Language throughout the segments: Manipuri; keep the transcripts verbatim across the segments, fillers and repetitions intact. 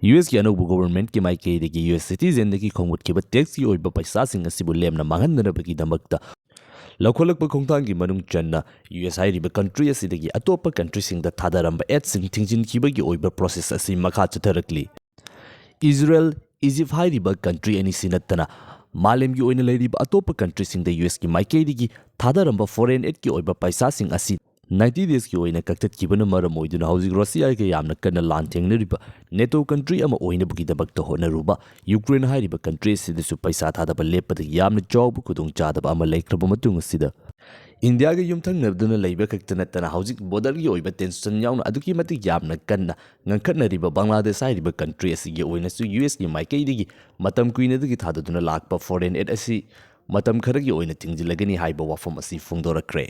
ꯌꯨ ꯑꯦꯁꯀꯤ ꯑꯅꯧꯕ ꯒꯣꯚꯔꯟꯃꯦꯟꯠꯀꯤ ꯃꯥꯏꯀꯩꯗꯒꯤ ꯌꯨ ꯑꯦꯁ ꯁꯤꯇꯤꯖꯦꯟꯗꯒꯤ ꯈꯣꯝꯒꯠꯈꯤꯕ ꯇꯦꯛꯁꯀꯤ ꯑꯣꯏꯕ ꯄꯩꯁꯥꯁꯤꯡ ꯑꯁꯤꯕꯨ ꯂꯦꯝꯅ ꯃꯥꯡꯍꯟꯗꯅꯕꯒꯤꯗꯃꯛꯇ ꯂꯧꯈꯠꯂꯛꯄ ꯈꯣꯡꯊꯥꯡꯒꯤ ꯃꯅꯨꯡ ꯆꯟꯅ ꯌꯨ ꯑꯦꯁ ꯍꯥꯏꯔꯤꯕ ꯀꯟꯇ꯭ꯔꯤ ꯑꯁꯤꯗꯒꯤ ꯑꯇꯣꯞꯄ ꯀꯟꯇ꯭ꯔꯤꯁꯤꯡꯗ ꯊꯥꯗꯔꯝꯕ ꯑꯦꯗꯁꯤꯡ ꯊꯤꯡꯖꯤꯟꯈꯤꯕꯒꯤ ꯑꯣꯏꯕ ꯄ꯭ꯔꯣꯁꯦꯁ ꯑꯁꯤ ꯃꯈꯥ ꯆꯠꯊꯔꯛꯂꯤ꯫ ꯏꯖꯔꯦꯜ, ꯏꯖꯤꯞ ꯍꯥꯏꯔꯤꯕ ꯀꯟꯇ꯭ꯔꯤ ꯑꯅꯤꯁꯤ ꯅꯠꯇꯅ ꯃꯥꯂꯦꯝꯒꯤ ꯑꯣꯏꯅ ꯂꯩꯔꯤꯕ ꯑꯇꯣꯞꯄ ꯀꯟꯇ꯭ꯔꯤꯁꯤꯡꯗ ꯌꯨ ꯑꯦꯁꯀꯤ ꯃꯥꯏꯀꯩꯗꯒꯤ ꯊꯥꯗꯔꯝꯕ ꯐꯣꯔꯦꯟ ꯑꯦꯗꯀꯤ ꯑꯣꯏꯕ ꯄꯩꯁꯥꯁꯤꯡ ꯑꯁꯤ ꯅꯥꯏꯟꯇꯤ ꯗꯦꯖꯀꯤ ꯑꯣꯏꯅ ꯀꯛꯊꯠꯈꯤꯕꯅ ꯃꯔꯝ ꯑꯣꯏꯗꯨꯅ ꯍꯧꯖꯤꯛ ꯔꯁꯤꯌꯥꯒ ꯌꯥꯝꯅ ꯀꯟꯅ ꯂꯥꯟ ꯊꯦꯡꯅꯔꯤꯕ ꯅꯦꯇꯣ ꯀꯟꯇ꯭ꯔꯤ ꯑꯃ ꯑꯣꯏꯅꯕꯒꯤꯗꯃꯛꯇ ꯍꯣꯠꯅꯔꯨꯕ ꯌꯨꯀ꯭ꯔꯦꯟ ꯍꯥꯏꯔꯤꯕ ꯀꯟꯇ꯭ꯔꯤ ꯑꯁꯤꯗꯁꯨ ꯄꯩꯁꯥ ꯊꯥꯗꯕ ꯂꯦꯞꯄꯗꯒꯤ ꯌꯥꯝꯅ ꯆꯥꯎꯕ ꯈꯨꯗꯣꯡꯆꯥꯗꯕ ꯑꯃ ꯂꯩꯈ꯭ꯔꯕ ꯃꯇꯨꯡ ꯑꯁꯤꯗ ꯏꯟꯗꯤꯌꯥꯒ ꯌꯨꯝꯊꯪꯅꯗꯨꯅ ꯂꯩꯕ ꯈꯛꯇ ꯅꯠꯇꯅ ꯍꯧꯖꯤꯛ ꯕꯣꯔꯗꯔꯒꯤ ꯑꯣꯏꯕ ꯇꯦꯟꯁꯟ ꯌꯥꯎꯅ ꯑꯗꯨꯛꯀꯤ ꯃꯇꯤꯛ ꯌꯥꯝꯅ ꯀꯟꯅ ꯉꯪꯈꯠꯅꯔꯤꯕ ꯕꯪꯒ꯭ꯂꯥꯗꯦꯁ ꯍꯥꯏꯔꯤꯕ ꯀꯟꯇ꯭ꯔꯤ ꯑꯁꯤꯒꯤ ꯑꯣꯏꯅꯁꯨ ꯌꯨ ꯑꯦꯁꯀꯤ ꯃꯥꯏꯀꯩꯗꯒꯤ ꯃꯇꯝ ꯀꯨꯏꯅꯗꯒꯤ ꯊꯥꯗꯗꯨꯅ ꯂꯥꯛꯄ ꯐꯣꯔꯦꯟ ꯑꯦꯗ ꯑꯁꯤ ꯃꯇꯝ ꯈꯔꯒꯤ ꯑꯣꯏꯅ ꯊꯤꯡꯖꯤꯜꯂꯒꯅꯤ ꯍꯥꯏꯕ ꯋꯥꯐꯝ ꯑꯁꯤ ꯐꯣꯡꯗꯣꯔꯛꯈ꯭ꯔꯦ꯫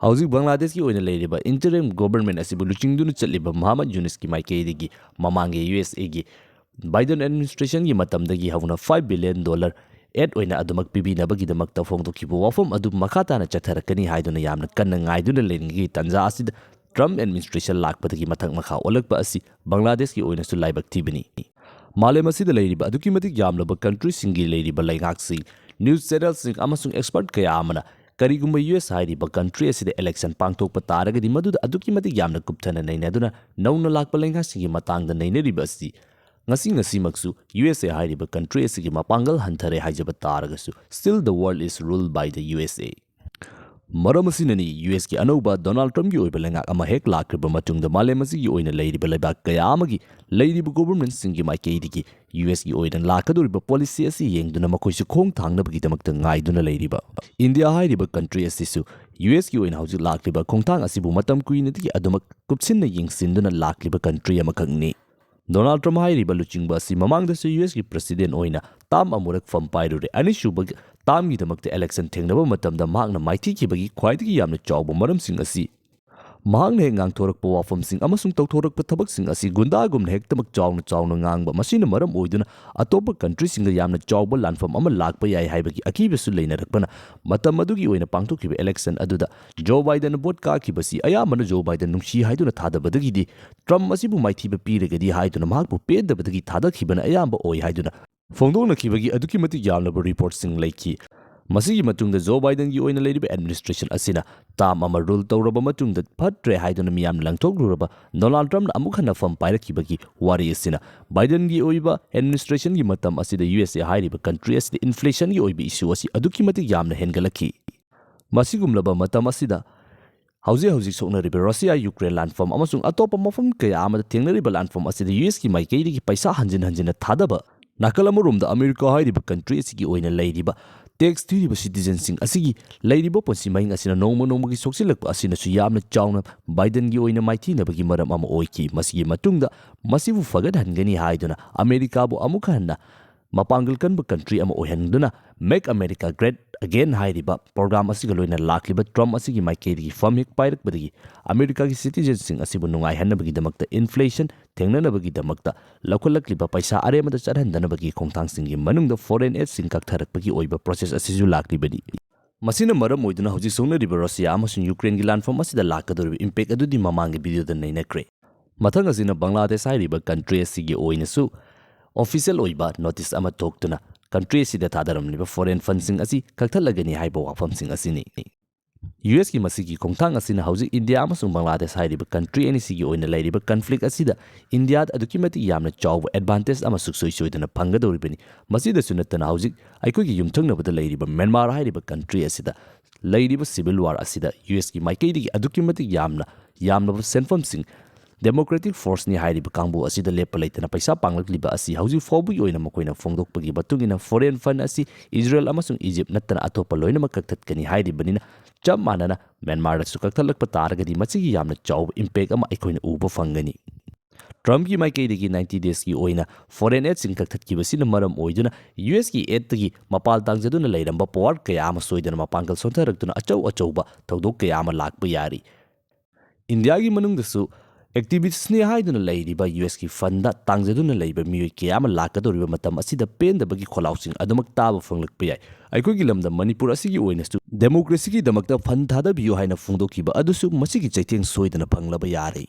ꯍꯧꯖꯤꯛ ꯕꯪꯒ꯭ꯂꯥꯗꯦꯁꯀꯤ ꯑꯣꯏꯅ ꯂꯩꯔꯤꯕ ꯏꯟꯇꯔꯤꯝ ꯒꯣꯚꯔꯟꯃꯦꯟꯠ ꯑꯁꯤꯕꯨ ꯂꯨꯆꯤꯡꯗꯨꯅ ꯆꯠꯂꯤꯕ ꯃꯨꯍꯝꯃꯗ ꯌꯨꯅꯤꯁꯀꯤ ꯃꯥꯏꯀꯩꯗꯒꯤ ꯃꯃꯥꯡꯒꯤ ꯌꯨ ꯑꯦꯁ ꯑꯦꯒꯤ ꯕꯥꯏꯗꯟ ꯑꯦꯗꯃꯤꯅꯤꯁꯇ꯭ꯔꯦꯁꯟꯒꯤ ꯃꯇꯝꯗꯒꯤ ꯍꯧꯅ ꯐꯥꯏꯚ ꯕꯤꯂꯤꯌꯟ ꯗꯣꯂꯔ ꯑꯦꯗ ꯑꯣꯏꯅ ꯑꯗꯨꯃꯛ ꯄꯤꯕꯤꯅꯕꯒꯤꯗꯃꯛꯇ ꯐꯣꯡꯗꯣꯛꯈꯤꯕ ꯋꯥꯐꯝ ꯑꯗꯨ ꯃꯈꯥ ꯇꯥꯅ ꯆꯠꯊꯔꯛꯀꯅꯤ ꯍꯥꯏꯗꯨꯅ ꯌꯥꯝꯅ ꯀꯟꯅ ꯉꯥꯏꯗꯨꯅ ꯂꯩꯔꯤꯉꯩꯒꯤ ꯇꯥꯟꯖꯥ ꯑꯁꯤꯗ ꯇ꯭ꯔꯝꯞ ꯑꯦꯗꯃꯤꯅꯤꯁꯇ꯭ꯔꯦꯁꯟ ꯂꯥꯛꯄꯗꯒꯤ ꯃꯊꯛ ꯃꯈꯥ ꯑꯣꯜꯂꯛꯄ ꯑꯁꯤ ꯕꯪꯒ꯭ꯂꯥꯗꯦꯁꯀꯤ ꯑꯣꯏꯅꯁꯨ ꯂꯥꯏꯕꯛ ꯊꯤꯕꯅꯤ꯫ ꯃꯥꯂꯦꯝ ꯑꯁꯤꯗ ꯂꯩꯔꯤꯕ ꯑꯗꯨꯛꯀꯤ ꯃꯇꯤꯛ ꯌꯥꯝꯂꯕ ꯀꯟꯇ꯭ꯔꯤꯁꯤꯡꯒꯤ ꯂꯩꯔꯤꯕ ꯂꯩꯉꯥꯛꯁꯤꯡ, ꯅ꯭ꯌꯨꯁ ꯆꯦꯅꯦꯜꯁꯤꯡ ꯑꯃꯁꯨꯡ ꯑꯦꯛꯁꯄꯔꯠ ꯀꯌꯥ ꯑꯃꯅ ꯀꯔꯤꯒꯨꯝꯕ ꯌꯨ ꯑꯦꯁ ꯍꯥꯏꯔꯤꯕ ꯀꯟꯇ꯭ꯔꯤ ꯑꯁꯤꯗ ꯏꯂꯦꯛꯁꯟ ꯄꯥꯡꯊꯣꯛꯄ ꯇꯥꯔꯒꯗꯤ ꯃꯗꯨꯗ ꯑꯗꯨꯛꯀꯤ ꯃꯇꯤꯛ ꯌꯥꯝꯅ ꯀꯨꯞꯊꯅ ꯅꯩꯅꯗꯨꯅ ꯅꯧꯅ ꯂꯥꯛꯄ ꯂꯩꯉꯥꯛꯁꯤꯡꯒꯤ ꯃꯇꯥꯡꯗ ꯅꯩꯅꯔꯤꯕ ꯑꯁꯤ ꯉꯁꯤ ꯉꯁꯤꯃꯛꯁꯨ ꯌꯨ ꯑꯦꯁ ꯑꯦ ꯍꯥꯏꯔꯤꯕ ꯀꯟꯇ꯭ꯔꯤ ꯑꯁꯤꯒꯤ ꯃꯄꯥꯡꯒꯜ ꯍꯟꯊꯔꯦ ꯍꯥꯏꯖꯕ ꯇꯥꯔꯒꯁꯨ, still the world is ruled by the U S A꯫ ꯃꯔꯝ ꯑꯁꯤꯅꯅꯤ ꯌꯨ ꯑꯦꯁꯀꯤ ꯑꯅꯧꯕ ꯗꯣꯅꯥꯜꯗ ꯇ꯭ꯔꯝꯞꯀꯤ ꯑꯣꯏꯕ ꯂꯩꯉꯥꯛ ꯑꯃ ꯍꯦꯛ ꯂꯥꯛꯈ꯭ꯔꯕ ꯃꯇꯨꯡꯗ ꯃꯥꯂꯦꯝ ꯑꯁꯤꯒꯤ ꯑꯣꯏꯅ ꯂꯩꯔꯤꯕ ꯂꯩꯕꯥꯛ ꯀꯌꯥ ꯑꯃꯒꯤ ꯂꯩꯔꯤꯕ ꯒꯣꯚꯔꯟꯃꯦꯟꯠꯁꯤꯡꯒꯤ ꯃꯥꯏꯀꯩꯗꯒꯤ ꯌꯨ ꯑꯦꯁꯀꯤ ꯑꯣꯏꯅ ꯂꯥꯛꯀꯗꯧꯔꯤꯕ ꯄꯣꯂꯤꯁꯤ ꯑꯁꯤ ꯌꯦꯡꯗꯨꯅ ꯃꯈꯣꯏꯁꯨ ꯈꯣꯡ ꯊꯥꯡꯅꯕꯒꯤꯗꯃꯛꯇ ꯉꯥꯏꯗꯨꯅ ꯂꯩꯔꯤꯕ꯫ ꯏꯟꯗꯤꯌꯥ ꯍꯥꯏꯔꯤꯕ ꯀꯟꯇ꯭ꯔꯤ ꯑꯁꯤꯁꯨ ꯌꯨ ꯑꯦꯁꯀꯤ ꯑꯣꯏꯅ ꯍꯧꯖꯤꯛ ꯂꯥꯛꯂꯤꯕ ꯈꯣꯡꯊꯥꯡ ꯑꯁꯤꯕꯨ ꯃꯇꯝ ꯀꯨꯏꯅꯗꯒꯤ ꯑꯗꯨꯃꯛ ꯀꯨꯞꯁꯤꯟꯅ ꯌꯦꯡꯁꯤꯟꯗꯨꯅ ꯂꯥꯛꯂꯤꯕ ꯀꯟꯇ꯭ꯔꯤ ꯑꯃꯈꯛꯅꯤ꯫ ꯗꯣꯅꯥꯜꯗ ꯇ꯭ꯔꯝꯞ ꯍꯥꯏꯔꯤꯕ ꯂꯨꯆꯤꯡꯕ ꯑꯁꯤ ꯃꯃꯥꯡꯗꯁꯨ ꯌꯨ ꯑꯦꯁꯀꯤ ꯄ꯭ꯔꯁꯤꯗꯦꯟꯠ ꯑꯣꯏꯅ ꯇꯥꯝ ꯑꯃꯨꯔꯛ ꯐꯝ ꯄꯥꯏꯔꯨꯔꯦ꯫ ꯑꯅꯤꯁꯨꯕ ꯇꯥꯝꯒꯤꯗꯃꯛꯇ ꯏꯂꯦꯛꯁꯟ ꯊꯦꯡꯅꯕ ꯃꯇꯝꯗ ꯃꯍꯥꯛꯅ ꯃꯥꯏꯊꯤꯈꯤꯕꯒꯤ ꯈ꯭ꯋꯥꯏꯗꯒꯤ ꯌꯥꯝꯅ ꯆꯥꯎꯕ ꯃꯔꯝꯁꯤꯡ ꯑꯁꯤ ꯃꯍꯥꯛꯅ ꯍꯦꯛ ꯉꯥꯡꯊꯣꯔꯛꯄ ꯋꯥꯐꯝꯁꯤꯡ ꯑꯃꯁꯨꯡ ꯇꯧꯊꯣꯔꯛꯄ ꯊꯕꯛꯁꯤꯡ ꯑꯁꯤ ꯒꯨꯟꯗꯥꯒꯨꯝꯅ ꯍꯦꯛꯇꯃꯛ ꯆꯥꯎꯅ ꯆꯥꯎꯅ ꯉꯥꯡꯕ, ꯃꯁꯤꯅ ꯃꯔꯝ ꯑꯣꯏꯗꯨꯅ ꯑꯇꯣꯞꯄ ꯀꯟꯇ꯭ꯔꯤꯁꯤꯡꯗ ꯌꯥꯝꯅ ꯆꯥꯎꯕ ꯂꯥꯟꯐꯝ ꯑꯃ ꯂꯥꯛꯄ ꯌꯥꯏ ꯍꯥꯏꯕꯒꯤ ꯑꯀꯤꯕꯁꯨ ꯂꯩꯅꯔꯛꯄꯅ, ꯃꯇꯝ ꯑꯗꯨꯒꯤ ꯑꯣꯏꯅ ꯄꯥꯡꯊꯣꯛꯈꯤꯕ ꯏꯂꯦꯛꯁꯟ ꯑꯗꯨꯗ ꯖꯣ ꯕꯥꯏꯗꯟ ꯚꯣꯠ ꯀꯥꯈꯤꯕꯁꯤ ꯑꯌꯥꯝꯕꯅ ꯖꯣ ꯕꯥꯏꯗꯟ ꯅꯨꯡꯁꯤ ꯍꯥꯏꯗꯨꯅ ꯊꯥꯗꯕꯗꯒꯤꯗꯤ ꯇ꯭ꯔꯝꯞ ꯑꯁꯤꯕꯨ ꯃꯥꯏꯊꯤꯕ ꯄꯤꯔꯒꯗꯤ ꯍꯥꯏꯗꯨꯅ ꯃꯍꯥꯛꯄꯨ ꯄꯦꯟꯗꯕꯗꯒꯤ ꯊꯥꯗꯈꯤꯕꯅ ꯑꯌꯥꯝꯕ ꯑꯣꯏ ꯍꯥꯏꯗꯨꯅ ꯐꯣꯡꯗꯣꯛꯅꯈꯤꯕꯒꯤ ꯑꯗꯨꯛꯀꯤ ꯃꯇꯤꯛ ꯌꯥꯝꯂꯕ ꯔꯤꯄꯣꯔꯠꯁꯤꯡ ꯂꯩꯈꯤ꯫ ꯃꯁꯤꯒꯤ ꯃꯇꯨꯡꯗ ꯖꯣ ꯕꯥꯏꯗꯟꯒꯤ ꯑꯣꯏꯅ ꯂꯩꯔꯤꯕ ꯑꯦꯗꯃꯤꯅꯤꯁꯇ꯭ꯔꯦꯁꯟ ꯑꯁꯤꯅ ꯇꯥꯝ ꯑꯃ ꯔꯨꯜ ꯇꯧꯔꯕ ꯃꯇꯨꯡꯗ ꯐꯠꯇ꯭ꯔꯦ ꯍꯥꯏꯗꯨꯅ ꯃꯤꯌꯥꯝꯅ ꯂꯪꯊꯣꯛꯂꯨꯔꯕ ꯗꯣꯅꯥꯜꯗ ꯇ꯭ꯔꯝꯞꯅ ꯑꯃꯨꯛ ꯍꯟꯅ ꯐꯝ ꯄꯥꯏꯔꯛꯈꯤꯕꯒꯤ ꯋꯥꯔꯤ ꯑꯁꯤꯅ ꯕꯥꯏꯗꯟꯒꯤ ꯑꯣꯏꯕ ꯑꯦꯗꯃꯤꯅꯤꯁꯇ꯭ꯔꯦꯁꯟꯒꯤ ꯃꯇꯝ ꯑꯁꯤꯗ ꯌꯨ ꯑꯦꯁ ꯑꯦ ꯍꯥꯏꯔꯤꯕ ꯀꯟꯇ꯭ꯔꯤ ꯑꯁꯤꯗ ꯏꯟꯐ꯭ꯂꯦꯁꯟꯒꯤ ꯑꯣꯏꯕ ꯏꯁꯨ ꯑꯁꯤ ꯑꯗꯨꯛꯀꯤ ꯃꯇꯤꯛ ꯌꯥꯝꯅ ꯍꯦꯟꯒꯠꯂꯛꯈꯤ꯫ ꯃꯁꯤꯒꯨꯝꯂꯕ ꯃꯇꯝ ꯑꯁꯤꯗ ꯍꯧꯖꯤꯛ ꯍꯧꯖꯤꯛ ꯁꯣꯛꯅꯔꯤꯕ ꯔꯁꯤꯌꯥ ꯌꯨꯀ꯭ꯔꯦꯟ ꯂꯥꯟꯐꯝ ꯑꯃꯁꯨꯡ ꯑꯇꯣꯞꯄ ꯃꯐꯝ ꯀꯌꯥ ꯑꯃꯗ ꯊꯦꯡꯅꯔꯤꯕ ꯂꯥꯟꯐꯝ ꯑꯁꯤꯗ ꯌꯨ ꯑꯦꯁꯀꯤ ꯃꯥꯏꯀꯩꯗꯒꯤ ꯄꯩꯁꯥ ꯍꯟꯖꯤꯟ ꯍꯟꯖꯤꯟꯅ ꯊꯥꯗꯕ, ꯅꯥꯀꯜ ꯑꯃꯔꯣꯝꯗ ꯑꯃꯦꯔꯤꯀꯥ ꯍꯥꯏꯔꯤꯕ ꯀꯟꯇ꯭ꯔꯤ ꯑꯁꯤꯒꯤ ꯑꯣꯏꯅ ꯂꯩꯔꯤꯕ ꯇꯦꯛꯁ ꯊꯤꯔꯤꯕ ꯁꯤꯇꯤꯖꯟꯁꯤꯡ ꯑꯁꯤꯒꯤ ꯂꯩꯔꯤꯕ ꯄꯨꯟꯁꯤ ꯃꯍꯤꯡ ꯑꯁꯤꯅ ꯅꯣꯡꯃ ꯅꯣꯡꯃꯒꯤ ꯁꯣꯛꯆꯤꯜꯂꯛꯄ ꯑꯁꯤꯅꯁꯨ ꯌꯥꯝꯅ ꯆꯥꯎꯅ ꯕꯥꯏꯗꯟꯒꯤ ꯑꯣꯏꯅ ꯃꯥꯏꯊꯤꯅꯕꯒꯤ ꯃꯔꯝ ꯑꯃ ꯑꯣꯏꯈꯤ꯫ ꯃꯁꯤꯒꯤ ꯃꯇꯨꯡꯗ ꯃꯁꯤꯕꯨ ꯐꯒꯠꯍꯟꯒꯅꯤ ꯍꯥꯏꯗꯨꯅ ꯑꯃꯦꯔꯤꯀꯥꯕꯨ ꯑꯃꯨꯛ ꯍꯟꯅ ꯃꯄꯥꯡꯒꯜ ꯀꯟꯕ ꯀꯟꯇ꯭ꯔꯤ ꯑꯃ ꯑꯣꯏꯍꯟꯗꯨꯅ Make America Great Again ꯍꯥꯏꯔꯤꯕ ꯄ꯭ꯔꯣꯒ꯭ꯔꯥꯝ ꯑꯁꯤꯒ ꯂꯣꯏꯅꯅ ꯂꯥꯛꯂꯤꯕ ꯇ꯭ꯔꯝꯞ ꯑꯁꯤꯒꯤ ꯃꯥꯏꯀꯩꯗꯒꯤ ꯐꯝ ꯍꯦꯛ ꯄꯥꯏꯔꯛꯄꯗꯒꯤ ꯑꯃꯦꯔꯤꯀꯥꯒꯤ ꯁꯤꯇꯤꯖꯟꯁꯤꯡ ꯑꯁꯤꯕꯨ ꯅꯨꯡꯉꯥꯏꯍꯟꯅꯕꯒꯤꯗꯃꯛꯇ, ꯏꯟꯐ꯭ꯂꯦꯁꯟ ꯊꯦꯡꯅꯅꯕꯒꯤꯗꯃꯛꯇ ꯂꯧꯈꯠꯂꯛꯂꯤꯕ ꯄꯩꯁꯥ ꯑꯔꯦꯝꯕꯗ ꯆꯠꯍꯟꯗꯅꯕꯒꯤ ꯈꯣꯡꯊꯥꯡꯁꯤꯡꯒꯤ ꯃꯅꯨꯡꯗ ꯐꯣꯔꯦꯟ ꯑꯦꯗꯁꯤꯡ ꯀꯛꯊꯔꯛꯄꯒꯤ ꯑꯣꯏꯕ ꯄ꯭ꯔꯣꯁꯦꯁ ꯑꯁꯤꯁꯨ ꯂꯥꯛꯂꯤꯕꯅꯤ꯫ ꯃꯁꯤꯅ ꯃꯔꯝ ꯑꯣꯏꯗꯨꯅ ꯍꯧꯖꯤꯛ ꯁꯣꯛꯅꯔꯤꯕ ꯔꯁꯤꯌꯥ ꯑꯃꯁꯨꯡ ꯌꯨꯀ꯭ꯔꯦꯟꯒꯤ ꯂꯥꯟꯐꯝ ꯑꯁꯤꯗ ꯂꯥꯛꯀꯗꯧꯔꯤꯕ ꯏꯝꯄꯦꯛ ꯑꯗꯨꯗꯤ ꯃꯃꯥꯡꯒꯤ ꯚꯤꯗꯤꯑꯣꯗ ꯅꯩꯅꯈ꯭ꯔꯦ꯫ ꯃꯊꯪ ꯑꯁꯤꯅ ꯕꯪꯒ꯭ꯂꯥꯗꯦꯁ ꯍꯥꯏꯔꯤꯕ ꯀꯟꯇ꯭ꯔꯤ ꯑꯁꯤꯒꯤ ꯑꯣꯏꯅꯁꯨ ꯑꯣꯐꯤꯁꯤꯌꯦꯜ ꯑꯣꯏꯕ ꯅꯣꯇꯤꯁ ꯑꯃ ꯊꯣꯛꯇꯨꯅ ꯀꯟꯇ꯭ꯔꯤ ꯑꯁꯤꯗ ꯊꯥꯗꯔꯝꯂꯤꯕ ꯐꯣꯔꯦꯟ ꯐꯟꯁꯤꯡ ꯑꯁꯤ ꯀꯛꯊꯠꯂꯒꯅꯤ ꯍꯥꯏꯕ ꯋꯥꯐꯝꯁꯤꯡ ꯑꯁꯤꯅꯤ꯫ ꯌꯨ ꯑꯦꯁꯀꯤ ꯃꯁꯤꯒꯤ ꯈꯣꯡꯊꯥꯡ ꯑꯁꯤꯅ ꯍꯧꯖꯤꯛ ꯏꯟꯗꯤꯌꯥ ꯑꯃꯁꯨꯡ ꯕꯪꯒ꯭ꯂꯥꯗꯦꯁ ꯍꯥꯏꯔꯤꯕ ꯀꯟꯇ꯭ꯔꯤ ꯑꯅꯤꯁꯤꯒꯤ ꯑꯣꯏꯅ ꯂꯩꯔꯤꯕ ꯀꯟꯐ꯭ꯂꯤꯛ ꯑꯁꯤꯗ ꯏꯟꯗꯤꯌꯥꯗ ꯑꯗꯨꯛꯀꯤ ꯃꯇꯤꯛ ꯌꯥꯝꯅ ꯆꯥꯎꯕ ꯑꯦꯗꯚꯥꯟꯇꯦꯖ ꯑꯃ ꯁꯨꯡꯁꯣꯏ ꯁꯣꯏꯗꯅ ꯐꯪꯒꯗꯧꯔꯤꯕꯅꯤ꯫ ꯃꯁꯤꯗꯁꯨ ꯅꯠꯇꯅ ꯍꯧꯖꯤꯛ ꯑꯩꯈꯣꯏꯒꯤ ꯌꯨꯝꯊꯪꯅꯕꯗ ꯂꯩꯔꯤꯕ ꯃ꯭ꯌꯥꯟꯃꯥꯔ ꯍꯥꯏꯔꯤꯕ ꯀꯟꯇ꯭ꯔꯤ ꯑꯁꯤꯗ ꯂꯩꯔꯤꯕ ꯁꯤꯚꯤꯜ ꯋꯥꯔ ꯑꯁꯤꯗ ꯌꯨ ꯑꯦꯁꯀꯤ ꯃꯥꯏꯀꯩꯗꯒꯤ ꯑꯗꯨꯛꯀꯤ ꯃꯇꯤꯛ ꯌꯥꯝꯅ ꯌꯥꯝꯂꯕ ꯁꯦꯟꯐꯝꯁꯤꯡ ꯗꯦꯃꯣꯀ꯭ꯔꯦꯇꯤꯛ ꯐꯣꯔꯁꯅꯤ ꯍꯥꯏꯔꯤꯕ ꯀꯥꯡꯕꯨ ꯑꯁꯤꯗ ꯂꯦꯞꯄ ꯂꯩꯇꯅ ꯄꯩꯁꯥ ꯄꯥꯡꯂꯛꯂꯤꯕ ꯑꯁꯤ ꯍꯧꯖꯤꯛ ꯐꯥꯎꯕꯒꯤ ꯑꯣꯏꯅ ꯃꯈꯣꯏꯅ ꯐꯣꯡꯗꯣꯛꯄꯒꯤ ꯃꯇꯨꯡ ꯏꯟꯅ ꯐꯣꯔꯦꯟ ꯐꯟ ꯑꯁꯤ ꯏꯖꯔꯦꯜ ꯑꯃꯁꯨꯡ ꯏꯖꯤꯞ ꯅꯠꯇꯅ ꯑꯇꯣꯞꯄ ꯂꯣꯏꯅꯃꯛ ꯀꯛꯊꯠꯀꯅꯤ ꯍꯥꯏꯔꯤꯕꯅꯤꯅ, ꯆꯞ ꯃꯥꯟꯅꯅ ꯃ꯭ꯌꯥꯟꯃꯥꯔꯗꯁꯨ ꯀꯛꯊꯠꯂꯛꯄ ꯇꯥꯔꯒꯗꯤ ꯃꯁꯤꯒꯤ ꯌꯥꯝꯅ ꯆꯥꯎꯕ ꯏꯝꯄꯦꯛ ꯑꯃ ꯑꯩꯈꯣꯏꯅ ꯎꯕ ꯐꯪꯒꯅꯤ꯫ ꯇ꯭ꯔꯝꯞꯀꯤ ꯃꯥꯏꯀꯩꯗꯒꯤ ꯅꯥꯏꯟꯇꯤ ꯗꯦꯖꯀꯤ ꯑꯣꯏꯅ ꯐꯣꯔꯦꯟ ꯑꯦꯗꯁꯤꯡ ꯀꯛꯊꯠꯈꯤꯕꯁꯤꯅ ꯃꯔꯝ ꯑꯣꯏꯗꯨꯅ ꯌꯨ ꯑꯦꯁꯀꯤ ꯑꯦꯗꯇꯒꯤ ꯃꯄꯥꯜ ꯇꯥꯡꯖꯗꯨꯅ ꯂꯩꯔꯝꯕ ꯄꯋꯥꯔ ꯀꯌꯥ ꯑꯃ ꯁꯣꯏꯗꯅ ꯃꯄꯥꯡꯒꯜ ꯁꯣꯟꯊꯔꯛꯇꯨꯅ ꯑꯆꯧ ꯑꯆꯧꯕ ꯊꯧꯗꯣꯛ ꯀꯌꯥ ꯑꯃ ꯂꯥꯛꯄ ꯌꯥꯔꯤ꯫ ꯏꯟꯗꯤꯌꯥꯒꯤ ꯃꯅꯨꯡꯗꯁꯨ ꯑꯦꯛꯇꯤꯚꯤꯁ꯭ꯠꯅꯤ ꯍꯥꯏꯗꯨꯅ ꯂꯩꯔꯤꯕ ꯌꯨ ꯑꯦꯁꯀꯤ ꯐꯟꯗ ꯇꯥꯡꯖꯗꯨꯅ ꯂꯩꯕ ꯃꯤꯑꯣꯏ ꯀꯌꯥ ꯑꯃ ꯂꯥꯛꯀꯗꯧꯔꯤꯕ ꯃꯇꯝ ꯑꯁꯤꯗ ꯄꯦꯟꯗꯕꯒꯤ ꯈꯣꯜꯂꯥꯎꯁꯤꯡ ꯑꯗꯨꯃꯛ ꯇꯥꯕ ꯐꯪꯂꯛꯄ ꯌꯥꯏ꯫ ꯑꯩꯈꯣꯏꯒꯤ ꯂꯝꯗꯝ ꯃꯅꯤꯄꯨꯔ ꯑꯁꯤꯒꯤ ꯑꯣꯏꯅꯁꯨ ꯗꯦꯃꯣꯀ꯭ꯔꯦꯁꯤꯒꯤꯗꯃꯛꯇ ꯐꯟ ꯊꯥꯗꯕꯤꯌꯨ ꯍꯥꯏꯅ ꯐꯣꯡꯗꯣꯛꯈꯤꯕ ꯑꯗꯨꯁꯨ ꯃꯁꯤꯒꯤ ꯆꯩꯊꯦꯡ ꯁꯣꯏꯗꯅ ꯐꯪꯂꯕ ꯌꯥꯔꯦ꯫